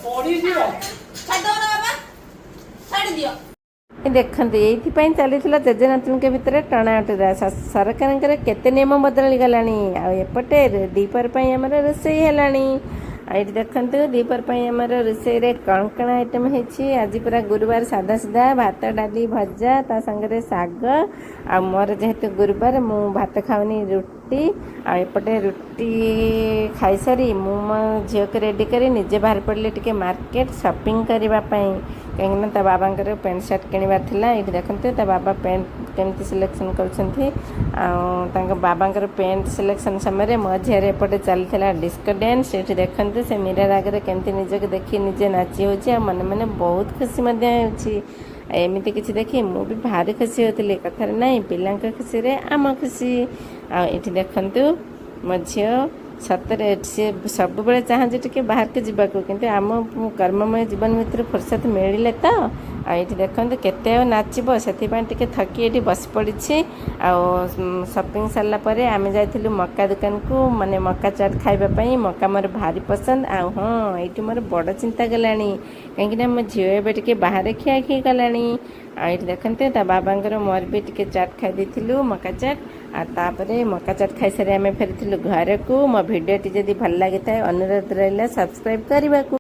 ପଡିଯିବ। ଛାଡ଼ି ଦବ ନା ବାବା, ଛାଡ଼ି ଦିଅ। ଏ ଦେଖନ୍ତୁ, ଏଇଥିପାଇଁ ଚାଲିଥିଲା ଜେଜେ ନାତୁଣୀଙ୍କ ଭିତରେ ଟଣାଓଟରା। ସରକାରଙ୍କର କେତେ ନିୟମ ବଦଳି ଗଲାଣି। ଆଉ ଏପଟେ ଦ୍ୱିପହର ପାଇଁ ଆମର ରୋଷେଇ ହେଲାଣି। ଆଉ ଏଇଠି ଦେଖନ୍ତୁ, ଦ୍ୱିପହର ପାଇଁ ଆମର ରୋଷେଇରେ କ'ଣ କ'ଣ ଆଇଟମ୍ ହେଇଛି। ଆଜି ପୁରା ଗୁରୁବାର, ସାଧା ସିଧା ଭାତ, ଡାଲି, ଭଜା, ତା ସାଙ୍ଗରେ ଶାଗ। ଆଉ ମୋର ଯେହେତୁ ଗୁରୁବାର, ମୁଁ ଭାତ ଖାଉନି, ରୁଟି। ଆଉ ଏପଟେ ରୁଟି ଖାଇସାରି ମୁଁ ମୋ ଝିଅକୁ ରେଡ଼ି କରି ନିଜେ ବାହାରି ପଡ଼ିଲି ଟିକେ ମାର୍କେଟ ସପିଂ କରିବା ପାଇଁ, କାହିଁକିନା ତା ବାବାଙ୍କର ପ୍ୟାଣ୍ଟ ସାର୍ଟ କିଣିବାର ଥିଲା। ଏଇଠି ଦେଖନ୍ତୁ, ତା ବାବା ପ୍ୟାଣ୍ଟ କେମିତି ସିଲେକ୍ସନ୍ କରୁଛନ୍ତି। ଆଉ ତାଙ୍କ ବାବାଙ୍କର ପ୍ୟାଣ୍ଟ ସିଲେକ୍ସନ୍ ସମୟରେ ମୋ ଝିଅରେ ଏପଟେ ଚାଲିଥିଲା ଡିସ୍କୋ ଡ୍ୟାନ୍ସ। ଏଠି ଦେଖନ୍ତୁ, ସେ ମିରର ଆଗରେ କେମିତି ନିଜକୁ ଦେଖି ନିଜେ ନାଚି ହେଉଛି ଆଉ ମନେ ମନେ ବହୁତ ଖୁସି ମଧ୍ୟ ହେଉଛି। ଆଉ ଏମିତି କିଛି ଦେଖି ମୁଁ ବି ଭାରି ଖୁସି ହେଉଥିଲି। କଥାରେ ନାହିଁ, ପିଲାଙ୍କ ଖୁସିରେ ଆମ ଖୁସି। ଆଉ ଏଠି ଦେଖନ୍ତୁ, ମୋ ଝିଅ ସତରେ ସିଏ ସବୁବେଳେ ଚାହୁଁଛି ଟିକେ ବାହାରକୁ ଯିବାକୁ, କିନ୍ତୁ ଆମ କର୍ମମୟ ଜୀବନ ଭିତରୁ ଫୁର୍ସତ ମିଳିଲେ ତ। ଆଉ ଏଇଠି ଦେଖନ୍ତୁ, କେତେ ଆଉ ନାଚିବ, ସେଥିପାଇଁ ଟିକେ ଥକି ଏଠି ବସି ପଡ଼ିଛି। ଆଉ ସପିଂ ସରିଲା ପରେ ଆମେ ଯାଇଥିଲୁ ମକା ଦୋକାନକୁ, ମାନେ ମକା ଚାଟ୍ ଖାଇବା ପାଇଁ। ମକା ମୋର ଭାରି ପସନ୍ଦ। ଆଉ ହଁ, ଏଇଠି ମୋର ବଡ଼ ଚିନ୍ତା ଗଲାଣି, କାହିଁକିନା ମୋ ଝିଅ ଏବେ ଟିକେ ବାହାରେ ଖିଆଖିଇ କଲାଣି। ଆଉ ଏଇଠି ଦେଖନ୍ତୁ, ତା ବାବାଙ୍କର ମୋର ବି ଟିକେ ଚାଟ୍ ଖାଇ ଦେଇଥିଲୁ, ମକା ଚାଟ୍। ଆଉ ତାପରେ ମକା ଚାଟ୍ ଖାଇସାରି ଆମେ ଫେରିଥିଲୁ ଘରକୁ। ମୋ ଭିଡ଼ିଓଟି ଯଦି ଭଲ ଲାଗିଥାଏ, ଅନୁରୋଧ ରହିଲା ସବସ୍କ୍ରାଇବ୍ କରିବାକୁ।